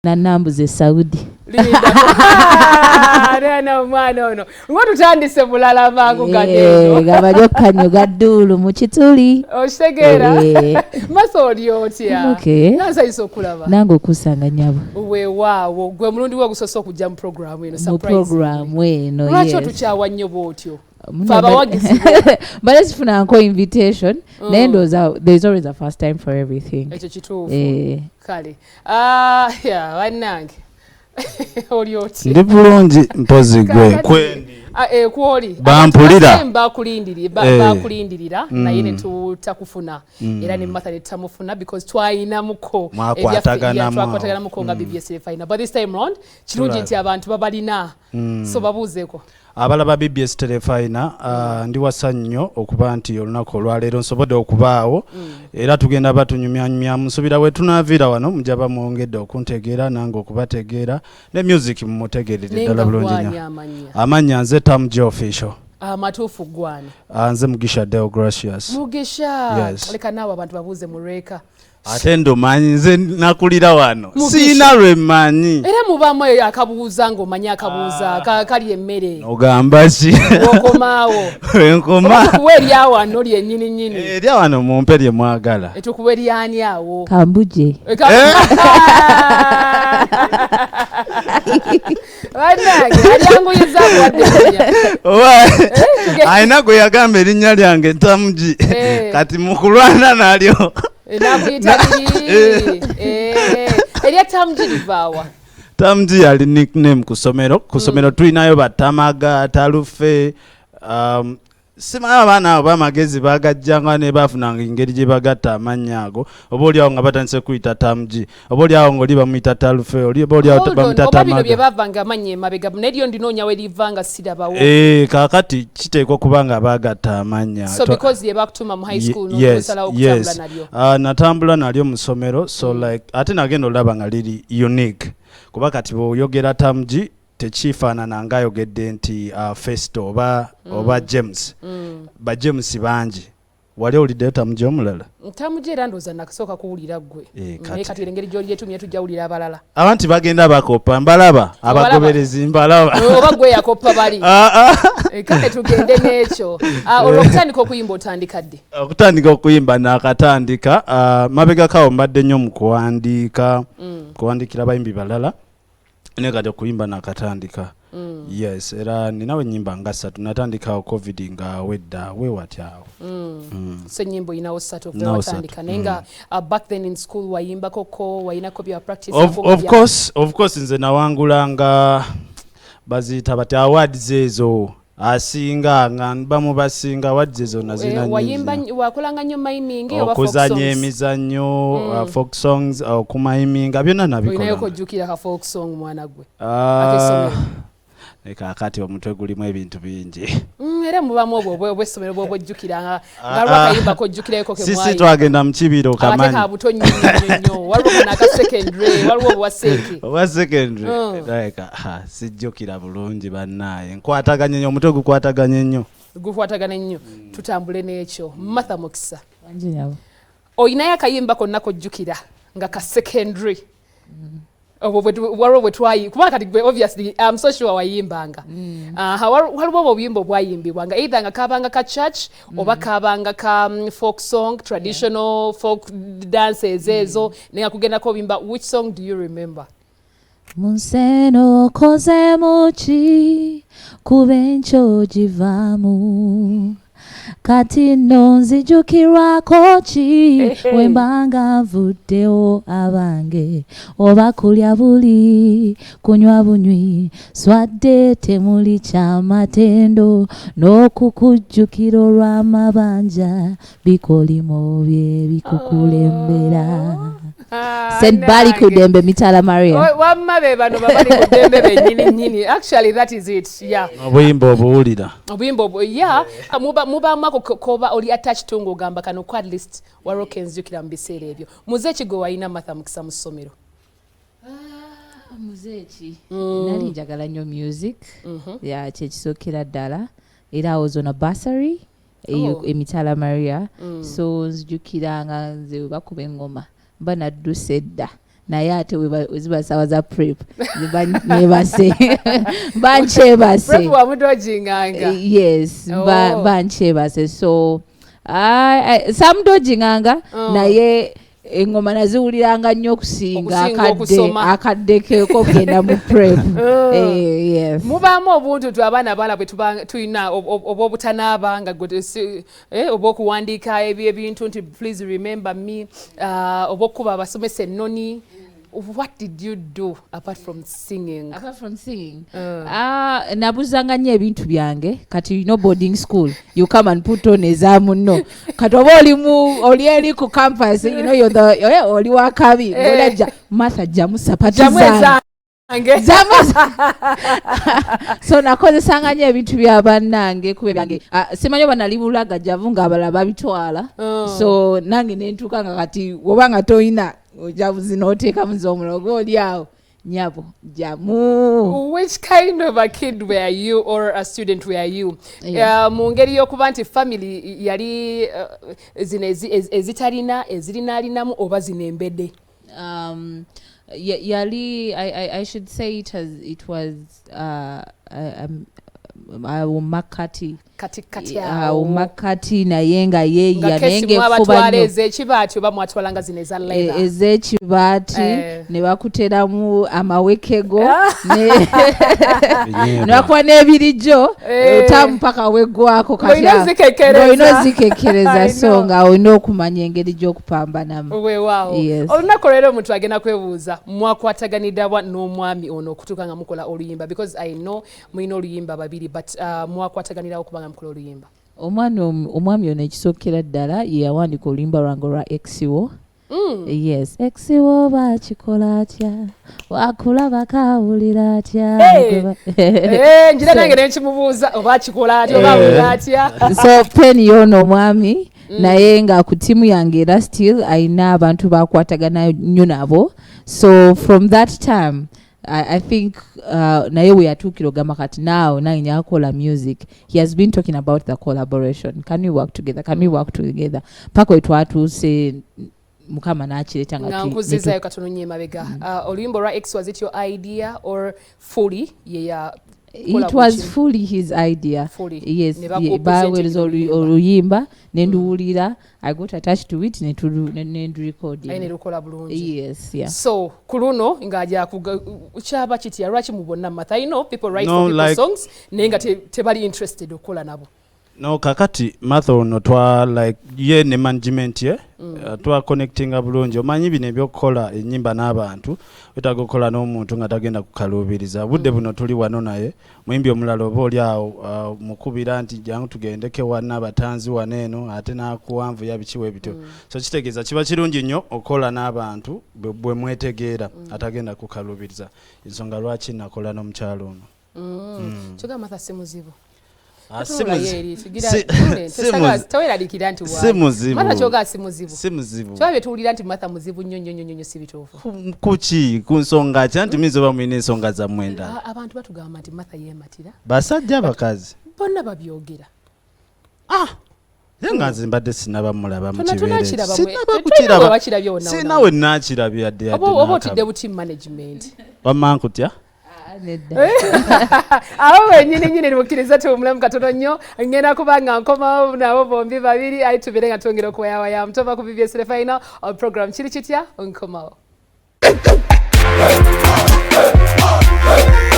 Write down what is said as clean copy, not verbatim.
Nanambuza e Saudi. Linda omwana ono nga tutandise bulala mangu gadeeno. Gabali okanyuga dduulu mu kituli. Okitegeera? Masa, oli otya? Okay. Nansanyusa okulaba. Nange okusanga, nyabo. Weewaawo, gwe mulundi gwe ogusoose okujja mu programu eno? Mu Surprise. programu eno. Lwaki Yes. otukyawa nnyo bw'otyo? Fe abawagizi. Mbadde sifunanko invitation, naye ndowooza there is always a first time for everything. Ekyo kituufu. Kale. Eh. Ah, ya, bannange, oli otya? Ndi bulungi, mpozi gwe? Kakati- Kwendi. Ah, kwoli. Bampulira. Abantu bakulindirira naye ne tutakufuna, era ne Martha ne tutamufuna because twayinamuko. Mwakwataganamu awo. Twakwataganamuko nga BBS Terefayina, but this time round kirungi nti abantu babalina, so babuuzeeko. Abalaba BBS Terefayina, ndi wasa nnyo okuba nti olunaku olwaleero nsobodde okubaawo, era tugenda batunyumyanyumyamu. Nsuubira we tunaaviira wano mujaba mwongedde okuntegeera nange okubategeera, ne music mumutegeerere Naye ddala nga bulungi gwani nnyo. Amannya? Amannya nze Tam G Official. Amatuufu gwani? Nze Mugisha Deo Gracious. Mugisha. Yes. Leka naawe abantu babuuze mu lweka. Ate ndomanyi, nze nakulira wano. Mugisha. Siina lwe mmanyi. Era mubaamu eyo akabuuza ng'omanyi akabuuza kali emmere. Ogamba ki? Wokomaawo. Wenkoma. Tukuwa eryawano lyennyini nnyini. Erya wano mumpe lye mwagala. Tukuwa eryani awo? Kambuje. Bannange, alyanguyiza wadde. Oba alina gwe yagamba erinnya lyange Tamugi. Eh. Kati mukulwana nalyo. Nakuyita liri erya Tamugi livaawa? Tamugi yali nickname ku ssomero. Ku ssomero tulinayo batamaga, talufe, simanyi abaana abo bamagezi bagajjanga ne bafunanga engeri gye bagatta amannya ago. Oba oliawo nga batandise kuyita Tamugi, oba oliawo nga oli bamuyita Talufe, oba oliawo Hold on, bamuyita oba bino bye Tamaga. bavanga amannya emabega, naye lyo ndinoonyawo eriva nga sirabawo. Eh, kaakati kiteekwa okuba nga bagatta amannya. So because ye bakutuma mu high school, n'osalawo okutambula nalyo? Natambula nalyo mu ssomero, so like ate nagenda olaba nga liri unique, kuba kati bw'oyogera Tamugi tekifaanana ngaayogedde nti Festo oba James. Ba James bangi. Wali owuliddeyo Tamugi omulala? Tamugi era ndowooza nakasooka kuwulira ggwe. Eh, Naye kati engeri gy'olyetumye tujja wulira abalala. Abantu bagenda bakopa, mbalaba, abagoberezi mbalaba. Oba gwe yakoppa bali? Ah, ah. Eh, kale tugende n'ekyo. Ah, olwo okutandika okuyimba otandika ddi? Okutandika okuyimba nakatandika mabegakawo. Mbadde nnyo mu kuwandiika, kuwandiikira abayimbi balala, naye kati okuyimba nakatandika. Yes, era ninawe ennyimba nga ssatu. Natandikawo COVID nga wedda weewati awo. So ennyimba oyinawo ssatu okuva Nawo watandika? ssatu. Naye nga back then in school wayimbakoko, wayinako bya practice? Of course, nze nawangulanga, baziyita bati awards ezo, asinga nga bamu basinga awards ezo nazina. Wayimba wakolanga nnyo miming oba folk Okuzanya songs? emizannyo, folk songs, okumiminga, byonna Olinayo nabikola. kojjukira ka folk song, mwana gwe? Ah, Ak'essomero. ne kaakati omutwe gulimu ebintu bingi. Era mubamu obwo obw'essomero bw'oba ojjukira nga Ah, lwakayimba kojjukirayoko ke sisi mwayimba. Twagenda mu kibiro. Ate Kamanyi. ka buto nnyo nnyo nnyo, waliwo kano aka secondary, waliwo obwa seki. Oba secondary. Like, ah, sijjukira bulungi bannaaye, nkwataganye nnyo, omutwe gukwataganye nnyo. Gukwatagana ennyo. Tutambule n'ekyo. Martha Mukisa, Wangi, nyabo. oyinayo akayimba konna kojjukira nga ka secondary? Obwo waliwo bwe twayi, kuba kati gwe obviously I'm so sure wayimbanga. Aha, waliwo obwo obuyimba obwayimbibwa nga either nga kabanga ka church oba kabanga ka folk song, traditional folk dances ezo, naye nga kugendako obimba. Which song do you remember? Mu nsi eno okozeemu ki kuba enkyo givaamu? Kati nno nzijukirwako ki Ehe. we mbanga nvuddewo? Abange oba kulya buli kunywa bunywi, swadde temuli kyamatendo n'okukujjukira olw'amabanja, bikolimo bye bikukulembera. Ah, St Bali nange. Kudembe Mitala Maria. Wamma be bano babali ku ddembe bennyini nnyini. Actually that is it, yeah. Obuyimba obuwulira. Obuyimba obwo, yeah. Mubaamu ako koba oli attached to ng'ogamba kano ko at least waliwo kenzijukira mu biseera ebyo. Muze ki gwe walina, Martha Mukisa, mu ssomero? Muzeeki nali njagala nnyo music ya kyekisookera ddala, era I was on a bursary eyo emitala Maria. So nzijukira nga nze we bakuba engoma mba nadduse edda. Naye ate weziba sawa za prep, ziba nebase, mba nkyebase. Prep wamudodginganga? Yes, mba, mba nkyebase. So samudodginganga, naye engoma naziwuliranga nnyo okusinga Okusinga akadde okusoma. Akadde kekogenda mu prep. Yes. Mubaamu obuntu abaana abaala bwe tuba tulina oba obutanaaba nga gwe oba okuwandiika ebintu nti "Please remember me," oba okukuba abasomesa ennoni. What did you do apart from singing? Apart from singing, nabuzanga nnyo ebintu byange. Kati you know boarding school, you come and put on eza munno. Kati oba oli mu oli eri ku campus, you know you're the oli wakabi. Ng'olajja Martha, jjamu sapatu Jamu zange. Ezange. So nakozesanga nnyo ebintu bya bannange kuba byange. Ah, simanyi oba nali bulagajjavu ng'abalala babitwala. So nange nentuuka nga kati woba nga toyina ojabuzi n'oteekamu z'omulala oba oli awo nyabo jamu. Which kind of a kid were you or a student were you? Yeah. Mu ngeri y'okuba nti family yali zino ezitalina, ezirinaalinamu oba zino embedde? Yali I should say it was awo makati. Kati kati awo makati, naye nga yeeyiya nga naye kesi ng'effuba mwabatwala nnyo. Ez'ekibaati oba mwatwalanga zino eza leather? Ez'ekibaati. Ne bakuteramu amawekego Binyeebwa. ne bakuba n'ebirijjo otamu paka weggwako. Kati Ng'olina ozikekereza. Ng'olina ozikekereza. I So know. nga olina okumanya engeri gy'okupambanamu. Weewaawo. Yes. Olunaku olwaleero omuntu agenda kwebuuza, mwakwataganidde n'omwami ono okutuuka nga mukola oluyimba? Because I know mulina oluyimba babiri, but mwakwataganirawo okuba nga mukola oluyimba? Omwami ono, ekisookera ddala ye yawandiika oluyimba lwange olwa ex wo. Yes, ex wo bakikola atya, wakulaba kawulira atya? Hey! Eh, ngira nange nenkimubuuza oba akikola atya oba awulira atya. So pen yono omwami, naye nga ku tiimu yange era still ayina abantu bakwatagana nnyo nabo. So from that time I think naye we yatuukira ogamba kati now nange nyakola music. He has been talking about the collaboration, "Can we work together? Can we work together?" Paka we twatuuse, Mukama n'akireeta nga nga nkuzizaayo katono nnyo emabega. Oluyimba olwa ex, was it your idea or fully yeya? It was fully his idea. Fully. Yes. Ne bakupresentinga Baweereza oluyimba. Oluyimba nenduwulira, I got attached to it, nendurecording. Aye ne lukola bulungi. Yes, yeah. So ku luno ng'aja kyaba kitya? Lwaki mu bonna Martha? I know people write No, for people like- songs naye nga tebali interested okukola nabo. No, kakati Martha ono twa like ye ne management ye twa connectinga bulungi. Omanyi bino ebyokukola ennyimba n'abantu, wetaaga okukola n'omuntu nga tagenda kukaluubiriza budde. Buno tuli wano naye muyimbi omulala oba oli awo mukubira nti jangu tugendeke wano abatanzi wano eno, ate n'akuwanvuya bikiwa bityo. So kitegeeza kiba kirungi nnyo okukola n'abantu bwe mwetegeera, atagenda kukaluubiriza. Ensonga lwaki nakola n'omukyalo ono. Kyogamba Martha si muzibu? Ah, si Totunulayo eri, tule, teweeraliikirira nti si waali. muzibu. Martha kyogamba si muzibu? Si muzibu. Kyaba bye tuwulira nti Martha muzibu nnyo nnyo nnyo nnyo si bituufu? Kuki? Ku nsonga ki? Anti muyinza oba mulina ensonga zammwe endala. Abantu batugamba nti Martha yeematira. Basajja, bakazi? Bonna babyogera. Ye nga nze mbadde sinaba mulaba mu Tonna kibeere. tonakiraba Sinaba tolina kukiraba. bwe bakirabye wonna Sina wonna. we nakirabye yadde yadde. Oba N'akaba. otidde bu team management? Wamma nkutya. Ah, nedda. Abo bennyini nyini mukkiriza tuwumulemu katono nnyo. Ngenda kuba nga nkomawo nabo bombi babiri, ayi tubeere nga twongera okuwayawaya. Mutova ku BBS Terefayina, program Kiri Kitya, nkomawo.